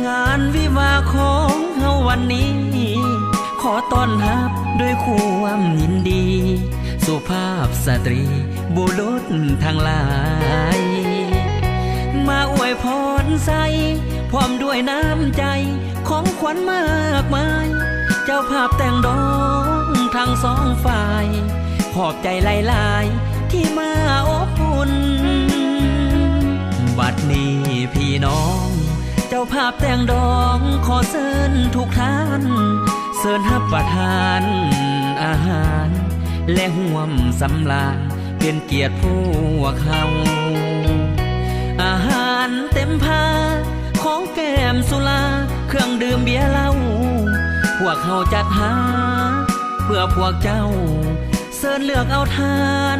ງານວິວາຂອງເຮົາວັນນີ້ ຂໍຕ້ອນຮັບດ້ວຍຄວາມຍິນດີ ສຸພາບສະຕຣີບຸລຸດທັງຫຼາຍ ມາອວຍພອນໃສ່ ພ້ອມດ້ວຍນ້ຳໃຈ ຂອງຂວັນມາກມາຍ ເຈົ້າພາບແຕ່ງດອງທັງສອງຝ່າຍ ຂອບໃຈຫຼາຍໆ ທີ່ມາອົບອຸ່ນ ບັດນີ້ພີ່ນ້ອງ ເຈົ້າພາບແຕ່ງດອງ ຂໍເຊີນທຸກທ່ານ ເຊີນຮັບປະທານອາຫານ ແລະ ຮ່ວມສຳລານ ເປັນກຽດພວກເຮົາ ອາຫານເຕັມພາ ຂອງແກ້ມສຸລາ ເຄື່ອງດື່ມເບຍເຫຼົ້າ ພວກເຮົາຈັດຫາເພື່ອພວກເຈົ້າ ເຊີນເລືອກເອົາທານ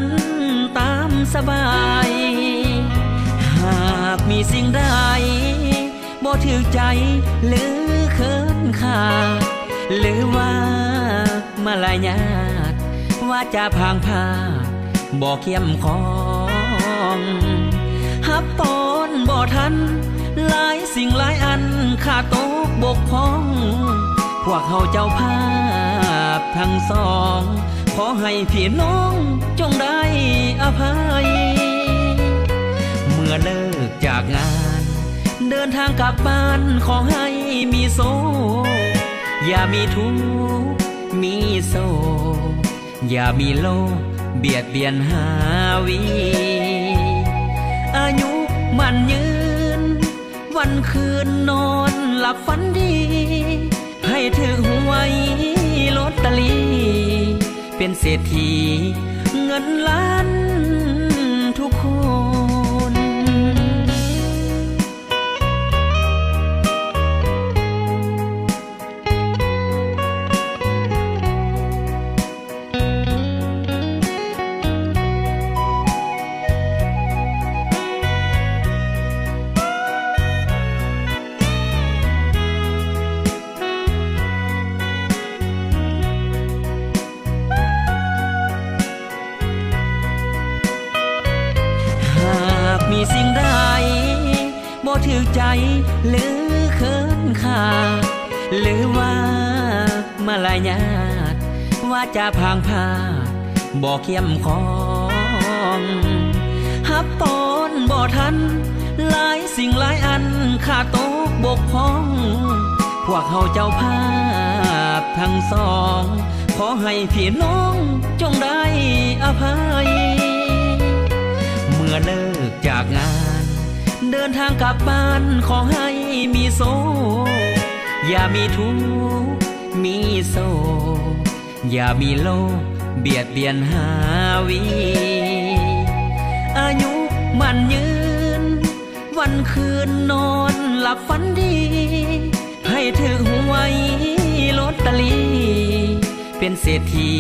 ຕາມສະບາຍ ຫາກມີສິ່ງໃດບໍ່ຖືກໃຈ ຫຼື ເຂີນຄ້ານ ຫຼືວ່າມາລະຍາດ ວາຈາພາງພາດບໍ່ເຂັ້ມຂອງ ຮັບຕ້ອນບໍ່ທັນ ຫຼາຍສິ່ງຫຼາຍອັນຂາດຕົກບົກຜ່ອງ ພວກເຮົາເຈົ້າພາບທັງສອງ ຂໍໃຫ້ພີ່ນ້ອງຈົ່ງໄດ້ອະໄພ ເມື່ອເລີກຈາກງານ ເດີນທາງກັບບ້ານ ຂໍໃຫ້ມີໂຊກ ຢ່າມີທຸກມີໂສກ ຢ່າມີໂລກບຽດບຽນຫາວີ ອາຍຸໝັ້ນຍືນ ວັນຄືນນອນຫຼັບຝັນດີ ໃຫ້ຖືກຫວຍລອດຕະລີ່ ເປັນເສດຖີເງິນລ້ານທຸກຄົນ. ຫາກມີສິ່ງໃດບໍ່ຖືກໃຈ ຫຼື ເຂີນຄ້ານ ຫຼືວ່າມາລະຍາດ ວາຈາພາງພາດບໍ່ເຂັ້ມຂອງ ຮັບຕ້ອນບໍ່ທັນ ຫຼາຍສິ່ງຫຼາຍອັນຂາດຕົກບົກຜ່ອງ ພວກເຮົາເຈົ້າພາບທັງສອງ ຂໍໃຫ້ພີ່ນ້ອງຈົ່ງໄດ້ອະໄພ ເມື່ອເລີກຈາກງານ ເດີນທາງກັບບ້ານ ຂໍໃຫ້ມີໂຊກ ຢ່າມີທຸກມີໂສກ ຢ່າມີໂລກບຽດບຽນຫາວີ ອາຍຸໝັ້ນຍືນ ວັນຄືນນອນຫຼັບຝັນດີ ໃຫ້ຖືກຫວຍລອດຕະລີ່ ເປັນເສດຖີ